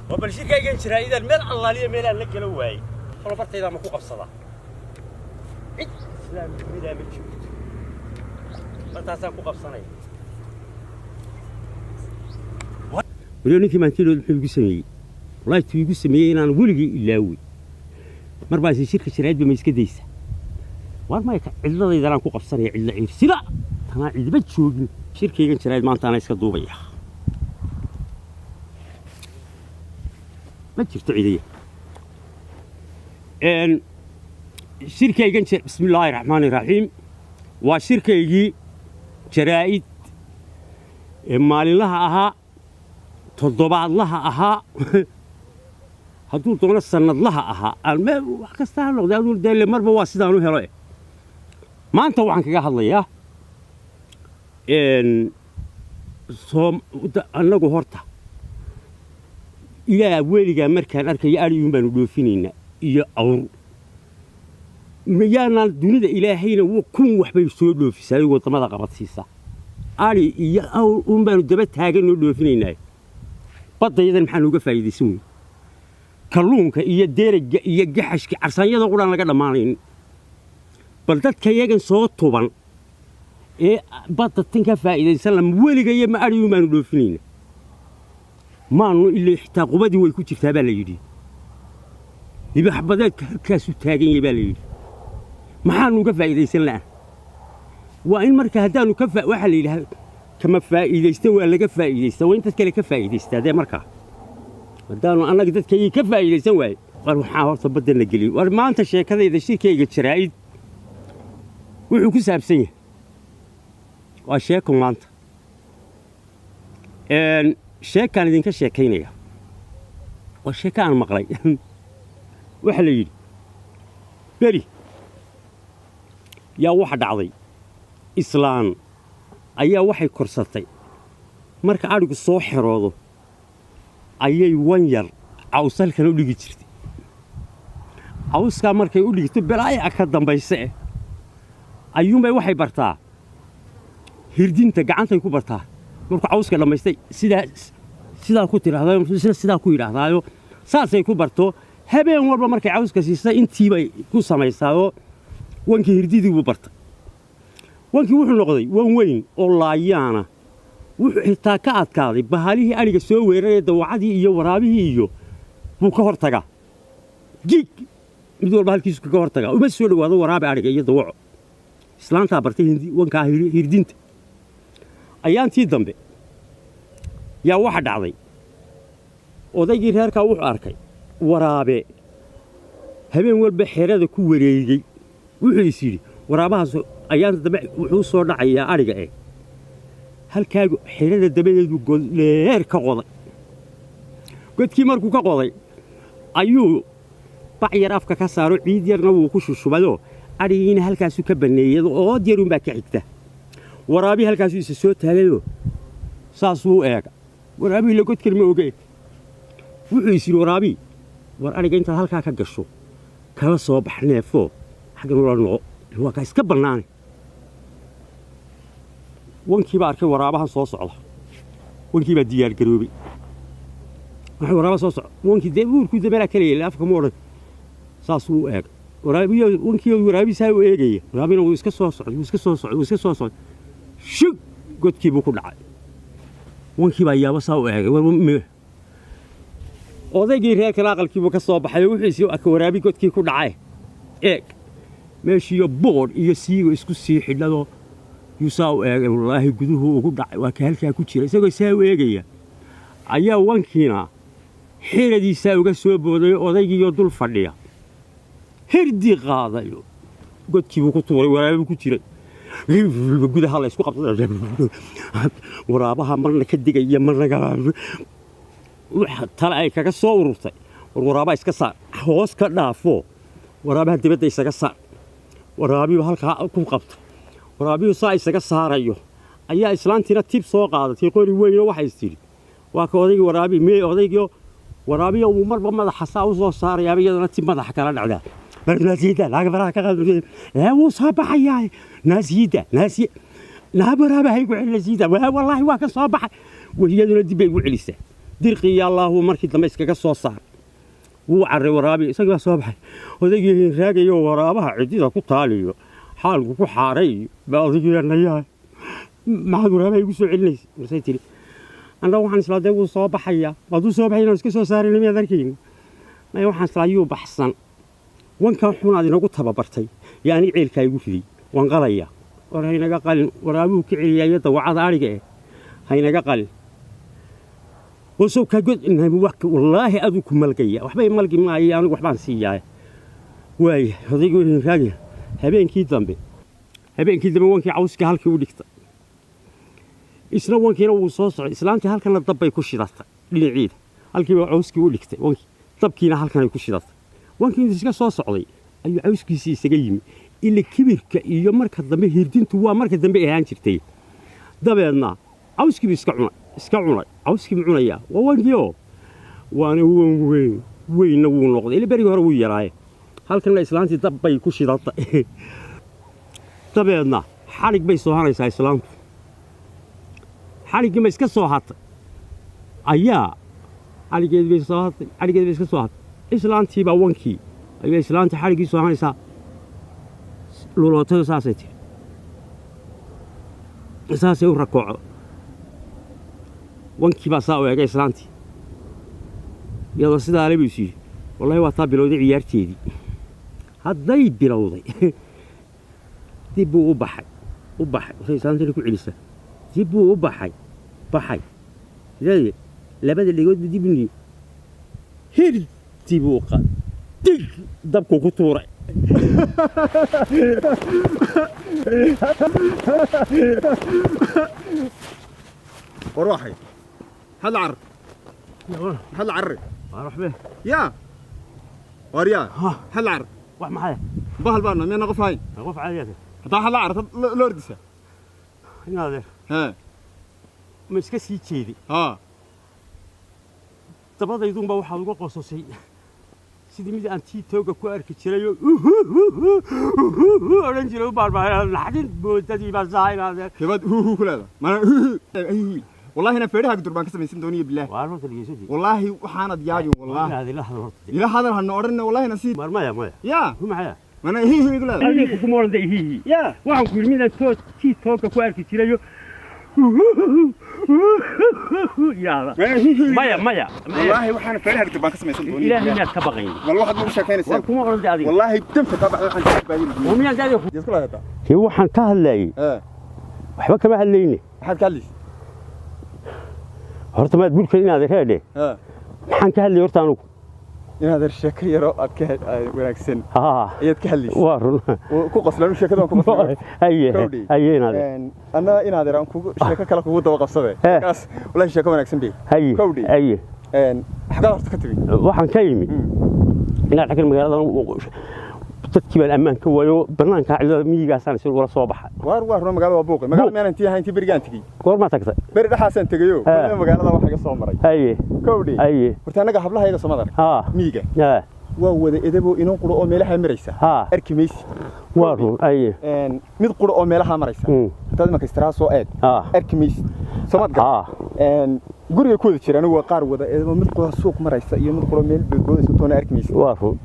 Oo bal shirkaygan jiraa meel allaaliya meelaan la gala waayey, holobartaydaa ma ku qabsadaa? Cid islaam midaa ma joogto, bartaasaan ku qabsanaya. Waliba ninkii maantidood muxuu igu sameeyey? Wallaahi tuu igu sameeyey inaan weligii ilaawey. Mar baa shirka jaraa'idba ma iska daysa? War mayka cidladaydanaan ku qabsanaya, cidla ciirsida tanaa cidba joogin. Shirkaygan jaraa'id maanta anaa iska duubaya, ma jirto ciidaya shirkaygan. Bismi illaahi raxmaani raxiim. Waa shirkaygii jaraa'id ee maalinlaha ahaa, toddobaadlaha ahaa, hadduu doono sannadlaha ahaa, wax kasta ha noqde, aduu dee marba waa sidaan u helo. Maanta waxaan kaga hadlayaa annagu horta ilaa weligaa markaan arkayo adhiyuun baanu dhoofinaynaa iyo awr. Miyaanaan dunida ilaahayna kun waxbay soo dhoofisaa, waddamada qabadsiisa? Adhi iyo awr uun baanu daba taaganoo dhoofinaynaa. Baddayadan maxaan uga faa'iidaysan wey? Kalluunka iyo derega iyo gaxashka carsaanyada quraan laga dhammaanayn. Bal dadka yagan soo tuban ee badda tan ka faa'iidaysan lama weligayo, ma adhiyuun baanu dhoofinayna? Maanu ilaa xitaa qubadii way ku jirtaa baa la yidhi, libaxbadeedka halkaasuu taagan yahay baa la yidhi. Maxaanu uga faa'iidaysan la'an? Waa in marka haddaanu ka waxaa la yidhaha kama faa'iidaysta, waa laga faa'iidaystaa, waa in dad kale ka faa'iidaystaa. Dee markaa haddaanu annaga dadkaygii ka faa'iidaysan waaye, war waxaa horta badda la geliyey. War maanta sheekadayda shirkayga jaraa'id wuxuu ku saabsan yahay waa sheeko. Maanta sheekaan idinka sheekaynaya waa sheeko aan maqlay. Waxaa la yidhi beri yaa waxa dhacday, islaan ayaa waxay korsatay marka adhigu soo xeroodo ayay wan yar cawsalkan u dhigi jirtay. Cawskaa markay u dhigto, balaaya ka dambayse eh, ayuunbay waxay bartaa hirdinta, gacantay ku bartaa. Markuu cawska dhammaystay sidaa sidaa ku tidhaahdayo, isna sidaa ku yidhaahdaayo, saasay ku barto. Habeen walba markay cawska siisay intiibay ku samaysaayoo wankii hirdidii buu bartay. Wankii wuxuu noqday wan weyn oo laayaana, wuxuu xitaa ka adkaaday bahalihii adhiga soo weeraraya, dawacadii iyo waraabihii iyo buu ka hor tagaa. Giig mid walba halkiisu kaga hor tagaa, uma soo dhowaado waraabi adhiga iyo dawaco. Islaantaa bartay wankaa hirdinta. Ayaantii dambe yaa waxa dhacday, odaygii reerkaa wuxuu arkay waraabe habeen walba xerada ku wareegey. Wuxuu is yidhi waraabahaas ayaanta dambe wuxuu soo dhacayaa adhiga eh. Halkaagu xerada dabadeedu god dheer ka qoday. Godkii markuu ka qoday ayuu bac yar afka ka saaro, ciid yarna wuu ku shushubayoo adhigiina halkaasuu ka banneeyey, ood yarunbaa ka xigta. Waraabii halkaasuu isa soo taagayoo saasuu u eega. Waraabii la godkan ma oge. Wuxuu is yidhi waraabii, war adhiga intaad halkaa ka gasho kala soo bax neefoo xaggan ula noqo, waa kaa iska bannaane. Wankii baa arkay waraabahan soo socda. Wankii baa diyaargaroobay. Waxay waraaba soo socda, wankii dee uurkuu dameelaa kala yeelay, afka ma odhan, saasuu u eega waraabiyo. Wankii waraabisaa u eegaya, waraabina wuu iska soo socday, wuu iska soo socday, wuu iska soo socday, shug godkii buu ku dhacay. Wankii baa yaabo saa u eegay. Odaygii reerkan aqalkiibuu ka soo baxay oo wuxuu is arka waraabi godkii ku dhacay. Eeg meeshiiyo boodh iyo siigo isku sii xidhadoo yuu saa u eegay. Wallaahi guduhu ugu dhacay, waa ka halkaa ku jira. Isagoo saa u eegaya ayaa wankiina xeradiisaa uga soo booday odaygiioo dul fadhiya, hirdii qaadayo godkiibuu ku tuuray waraabibuu ku jiray. Gudaha la isku qabsaday, waraabaha marna ka digaya marna waxa tale ay kaga soo ururtay, war waraabaha iska saar, hoos ka dhaafo, waraabaha dibadda isaga saar. Waraabiyu halkaa ku qabta, waraabiyuu saa isaga saarayo ayaa islaantiina tib soo qaadatay qori weynoo waxay is tidhi waa ka odaygii waraabi mee. Odaygii waraabiyo uu marba madaxa saa u soo saarayaaba, iyadana tib madaxa kala dhacdaa. Naasiyada laaga faraha ka qaad, wuu soo baxayaa. Naasiyada naasiy naa waraaba hay ku celin naasiyada, wallaahi waa ka soo baxay. Iyaduna dib bay ugu celisaa. Dirqi iyo Allahu markii dambe iskaga soo saar. Wuu carray waraabi, isagii baa soo baxay. Odaygii hinraagayo waraabaha ciddida ku taaliyo xaalku ku xaaray baa odaygii nayahay, maxaad waraabaha igu soo celinaysa? Marsay tiri, annaga waxaan islaa dee wuu soo baxayaa, hadduu soo baxay inaan iska soo saarayna miyaad arkayni? Maya, waxaan islaa yuu baxsan, wankan xunaad inagu tababartay yaa aniga ceelkaa igu riday, waan qalayaa. War haynaga qalin, waraabuhu ka celiyaa iyo dawacada adhiga eh, haynaga qalin. Wasow kaa god wallaahi aduu ku malgaya, waxbay malgi maayo, anigu waxbaan siiyaa. Waaya, odaygii wuu raagaya. Habeenkii dambe wankii cawska halkii u dhigtay, isna wankiina wuu soo socday. Islaantii halkana dabbay ku shidatay dhinaciida, halkiiba cawskii u dhigtay wankii, dabkiina halkanay ku shidatay. Wankii intuu iska soo socday ayuu cawskiisii isaga yimi, ila kibirka iyo marka dambe hirdintu waa marka dambe ahaan jirtay. Dabeedna cawskiibu iska cunay, iska cunay, cawskiibuu cunayaa. Waa wankiioo waana wan weyn weynna wuu noqday, ila berigii hore wuu yaraaye. Halkanna islaantii dab bay ku shidatay. Dabeedna xadhig bay soo hanaysaa islaantu, xadhiggii ma iska soo hatay ayaa xadhiggeedii bay soo hatay, xadhiggeedii bay iska soo hatay. Islaantii baa wankii ayaa islaantii xadhiggii soo hanaysaa, lulootayoo saasay tiri, saasay u rakoocdo. Wankii baa saa u eegay islaantii iyadoo sidaa le buu is yidhi, wallahi waa taa bilowday ciyaarteedii. Hadday bilowday dib buu u baxay, u baxay, wasay islaantiina ku celisa. Dib buu u baxay, baxay sidee labada dhegood buu dib u niyey, hirdi buu u qaaday, dig dabkuu ku tuuray. War waxay maxaad la carri, maxaad la carri? Waxbe. Yaa war yaa, maxaad la carri? Wax maxay? Bahal baana miyana qof hayn? Qof caadiyaate. Haddaa waxaad la carartad la ordisa. Inaadeer hee ma iska sii jeeday? Haa. Dabadaydunba waxaad uga qososay sidii mid aan tii tooga ku arki jirayoo odhan jiray u baarbaaray moodadii baa saa inaadeer. Kebaad huhu ku leedahay mana wallahi ina feedhaha gudur baan ka samaysan dooniyo bilaah. Waa horta dhegeysadii. Wallaahi waxaanad yaabin wallaahi. Inaad ila hadal horta. Ila hadal hana odhanna wallaahi nasiib. Mar maya maya. Yaa. Ku maxaya? Mana hihi igu leedahay. Adiga kuma odhan day hihi. Yaa. Waxaan ku yidhi midaan too tii tooga ku arki jirayo yaada. Mana hihi. Maya maya. Wallaahi waxaana feedhaha gudur baan ka samaysan dooniyo. Ilaahay miyaad ka baqayn? Wal waxaad nagu sheekaynaysaa. War kuma odhan day adiga. Wallaahi danfa kaa baxday waxaan kaa baadin. Oo miyaad adiga isku leedahay? Kii waxaan ka hadlayay. Ee. Waxba kama hadlayne. Maxaad ka hadlaysa? Horta maad bulka inaad reedhe. Ee. Maxaan ka hadlayay horta anugu? Inaad sheeko yaro aad ka wanaagsan haa ayaad ka hadlaysa. Waa run. Ku qoslaan sheekada waan ku qoslaan. Haye haye inaad. Anna inaad yaraan kugu sheeko kale kugu daba qabsaday kaas, wallahi sheeko wanaagsan bay. Haye. Kowdhi. Haye. Xagaad horta ka timi? Waxaan ka yimi inaad xaggan magaalada dadkii baan ammaan ka waayo, bannaanka cidlada miyigaasaan si ula soo baxay. Waar waar runa magaalada waa buuqay magaalada, miyaanan tii ahayn tii berigaan tegey? Goormaa tagtay? Beri dhexaasaan tegayo magaalada waxa iga soo maray. Haye. Kowdhi. Haye. Horta annaga hablaha iyaga soomad arag haa miyiga haa waa wada edebo, inan quro oo meelaha maraysa haa arki maysi. Waa run, haye. Mid quro oo meelaha maraysa intaad imanka istiraa soo eeg haa arki maysi soomad gar haa. Guriga ku wada jiraan waa qaar wada edebo, mid quro suuq maraysa iyo mid quro meel boodboodaysa toona arki maysi. Waa run.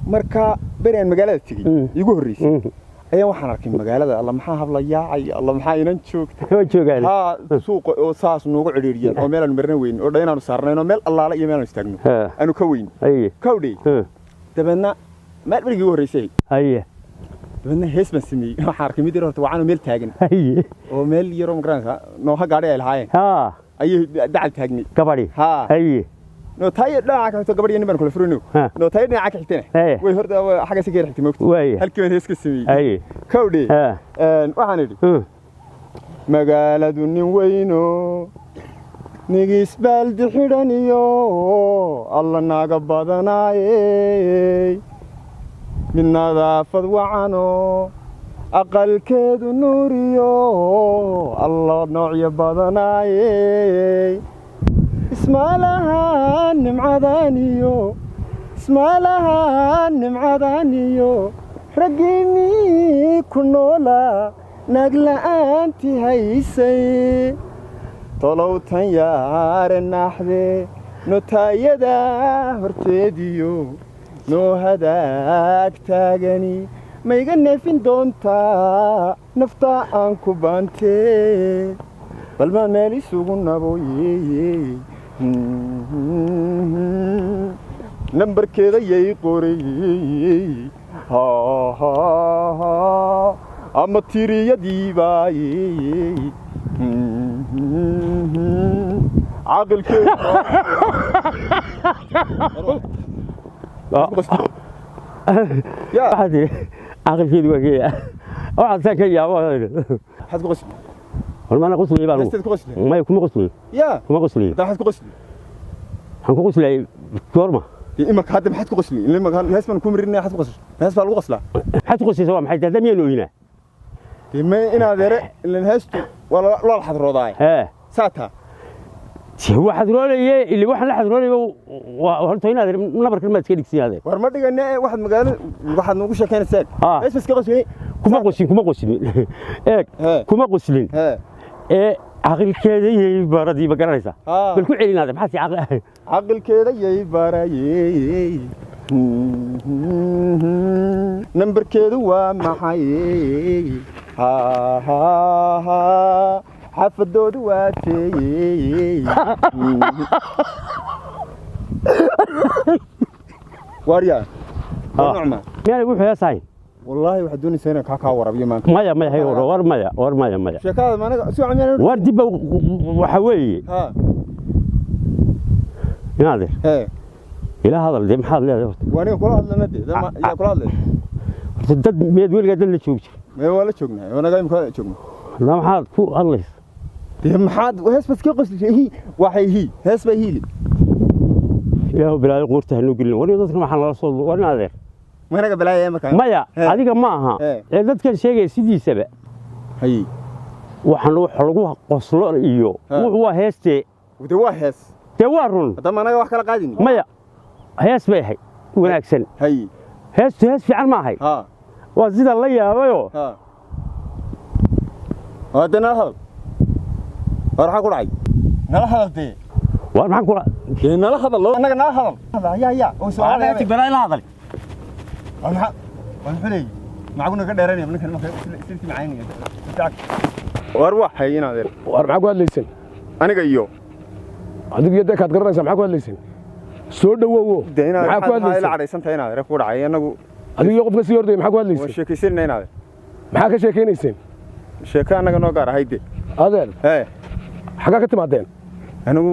Marka beri aan magaalada tegey iigu horreysay ayaan waxaan arkay magaalada, alla maxaa habla yaacay, alla maxaa inan joogta. Waa joogaan. Haa, suuqa oo saas noogu cidhiidhiyeen oo meel aanu marna weyn oo dhan inaanu saarnayn oo meel allaala iyo meel aanu istaagno haa aanu ka weyn. Haye. Kowdhi. Dabeedna meel berigii ugu horreysay. Haye. Dabeedna hees baan sameeyey. Waxaan arkay mid yar horta wacanoo meel taagan haye oo meel yaroo magaranaysa nooha gaadhi ay lahaayeen haa ayay dacal taagnay. Gabadhi? Haa. Haye. Nootaayo dhinaca ka xigto gabadh iyo nin baan kula furino. Ha. Nootaayo dhinaca ka xigtana Haye. way horta xagga si ka yar xigtay moogta. Waaya. Halkii baan hees ka sameeyey. Haye. Kowdhi. Haa waxaan idhi magaaladu nin weyno nigisbaaldi xidhan iyo alla naaga badanaaye, mid nadaafad wacano aqalkeedu nuuriyo alla noocyo badanaaye, ismaalaha nimcadaniyo ismaalaha nimcadaniyo raggiinnii ku noolaa naag la'aantii haysay. Tolowtan yaare naxde notaayada horteediyo noo hadaag taagani ma iga neefin doontaa naftaa aan ku baantee bal maa meel isugu nabo nambarkeeda yay qoray ama tiriyadiibaa caqilkeedu. Waxaad tiri caqilkeedu waa geeya, waxaad saan ka yaabo. Maxaad ku qosli? War maana qosliyay baan. Heestaad ku qosli? Maya, kuma qosliyo. Yaa. Kuma qosliyo. Hadda maxaad ku qosli? Waxaan ku qoslayay goorma? Dee imaka hadda maxaad ku qosli? Imaka hees baan ku marinaya, maxaad ku qosli? Hees baa lagu qoslaa. Maxaad ku qoslaysa? Waa maxay hadda? Miyaan ooyinaa? Dee ma inaad ere ilan heestu waa loo la xadroodaaye. Hee. Saataa. Waa xadroolaye ili waxaan la xadroolaya waa horta inaad nabarkan maad iska dhigsiin adeer. War ma dhigane, waxaad magaalada waxaad noogu sheekeynaysaa. Ah. Hees baa iska qosliyey. Kuma qoslin, kuma qoslin, eeg. Hee. Kuma qoslin. Hee. Ee caqilkeeda iyo baradii ma garanaysaa? Ah. Bal ku celin adeer, maxaad caqil Caqilkeeda yay barayey nambarkeedu waa maxay xaafadoodu waa teeyey waaryaa waa nocma. Miyaan wuxuu heesahayn? Wallaahi waxaad doonaysaa inaan kaa warabiyo maanta. Maya maya, hay war maya, war maya maya. Sheekada maanaga si wacan miyaan? War dibba waxa weeye ha inaadeer. Hee. Ila hadal dee, maxaad leedahay horta? Waa aniga kula hadlana dee yaa kula hadlay? Horta dad miyaad weligaa dad la joogi jira? Mee, waa la joognaa, wanaga imika joogna. Hadda maxaad ku hadlaysa? Dee maxaad hees bas ka qoslishay? Hi waxay hi hees bay hiili. Ilaahu bilaayo quurta hanuu gelin. War dadkan waxaan lala soo war inaadeer. Managa balaaya markaa. Maya. Hee. Adiga ma aha. Hee. Ee dadkan sheegaya sidiisaba hay waxaan wax lagu qoslo iyo Hee. wuxuu waa heestee. Dee waa hees. Dee waa run. Hadda managa wax kala qaadini. Maya, hees bay ahayd wanaagsan. Hay. Heestu hees fiican ma ahayd? Ha. Waa sida la yaabayoo. Ha, hadda nala hadal. War maxaa ku dhacay? Nala hadal dee. War maxaan kula Dee nala hadal, annaga nala hadal ya ya oo su'aal. Balaa la hadal. War maxaa war muxuu leeyahay macaguna ka dheeranaya ninkan marka silti macaynaya war waxay inaad War maxaa ku hadlaysan? Aniga iyo Adigu iyo dee kaad garanaysaa, maxaa ku hadlaysan? Soo dhawowo. Dee inaad maxaa ku maxaa ila hadlaysan? cadhaysan tahay inaad reer ku dhacay annagu. Adigu iyo qofka sii ordaya maxaa ku Waan hadlaysan? sheekaysanayna inaad Maxaa ka sheekaynayseen? Sheeko annaga noo gaar ahayd dee. Adeer. Hee. Xaggaa ka timaadeen? Anigu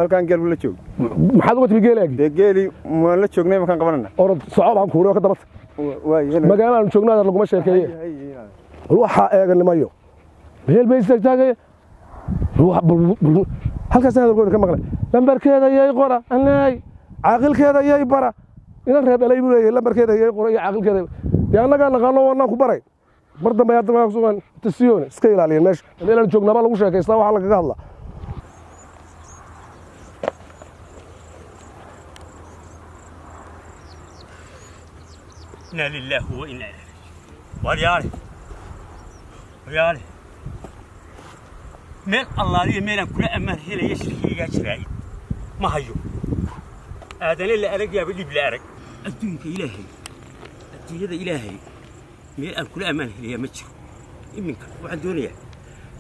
halkaan geel la joog. Maxaad uga timi geelaagii? Dee geeli waan la joognay, makaan qabanana. Orod soco baan kuuri oo ka dabata. Waay. Magaalada aanu joogno adeer laguma sheekeeye. Bal waxaa eeganimayo meel bay istaagtaagaya halkaas hadalkooda ka maqlay lambarkeeda yay qora anaay caaqilkeeda yay bara inan reer dhalay buu leeyahay lambarkeeda yay qora iyo caaqilkeeda dee annagaa naqaano waanaan ku baray mar dambe hadda waa kusugan tasiyoon iska ilaaliyeen meesha meel aan joognaa baa lagu sheekaystaa waxaa lagaga hadlaa. Inaa lilaahi wa inaa ilayhi waryaale waryaale meel allaaliya meelaan kula ammaan helaya shirkiygaa jiraa'id ma hayo aadane la arag yaaba dhib la arag adduunka ilaahay adduunyada ilaahay meel aan kula ammaan helaya ma jiro. Iminka waxaan doonayaa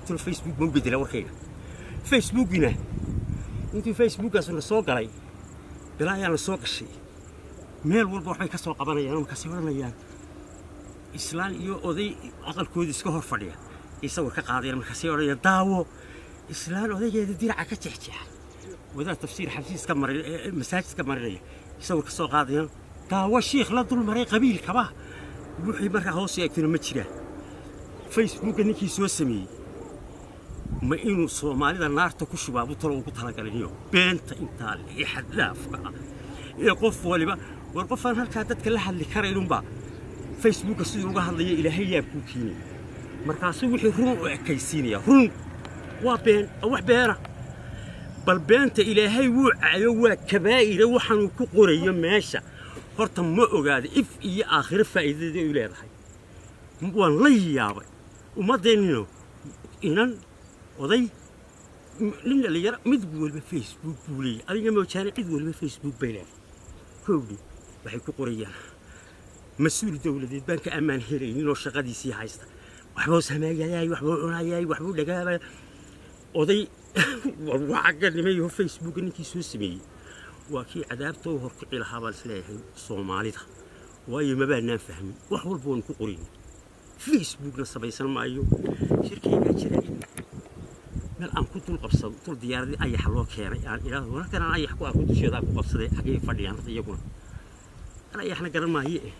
tun Facebook ma u bedela warkayga Facebookina intii Facebookgaas na soo galay bilaayaa na soo gashay meel walba waxbay ka soo qabanayaan oo markaasay odhanayaan islaan iyo oday aqalkooda iska hor fadhiya iyo sawir ka qaadayaan markaasay odhanayaan daawo islaan odaygeeda diraca ka jexjexa wadaad tafsiir xabsiiska marin masaajidka marinaya sawir ka soo qaadayaan daawo shiikh la dul maray qabiilkaba wixii markaa hoos eegtana ma jiraan. Facebooka ninkii soo sameeyey ma inuu soomaalida naarta ku shubaa buu talo ugu talagalinayo beenta intaa ee xad dhaafka ah ee qof waliba war qofaan halkaa dadka la hadli karaynunbaa Facebooka siduu uga hadlaya ilaahay yaab kuu keenaya markaasuu wixii run u ekaysiinaya run waa been wax beena bal beenta ilaahay wuu cayo waa kabaa'ira waxaanuu ku qorayo meesha horta ma ogaada if iyo aakhiro faa'iidada u leedahay. Waan la yaabay ummaddeennino inan oday. Nin dhalinyaro mid waliba Facebook buu leeyahay, adiga moojaane cid waliba Facebook bay leedahay. Kowdhi waxay ku qorayaan mas-uul dowladeed baan ka ammaan helaynin oo shaqadiisii haysta, waxbuu sameeyayay, waxbuu cunayay, waxbuu dhagaabay. Oday wacaganimayo Facebook ninkii soo sameeyey waa kii cadaabta u horkici lahaa baan isleeyahay Soomaalida, waayo mabaanaan fahmin, wax walba waan ku qorin, Facebookna samaysan maayo. Shirkaygaa jira meel aan ku dul qabsado dul diyaaradii ayax loo keenay, aan idhaahdo halkan aan ayax ku arko dusheeda aan ku qabsaday, xaggay fadhiyaan horta iyaguna? An ayaxna garan maaye.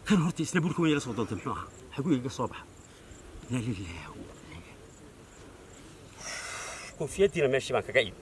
Kan horta isna burka weyn ila soo doontay muxuu ahaa? Xaguu igaga soo baxa? Inaa lilaahi wa inaa ilaihi. Koofiyaddiina meeshii baan kaga imi.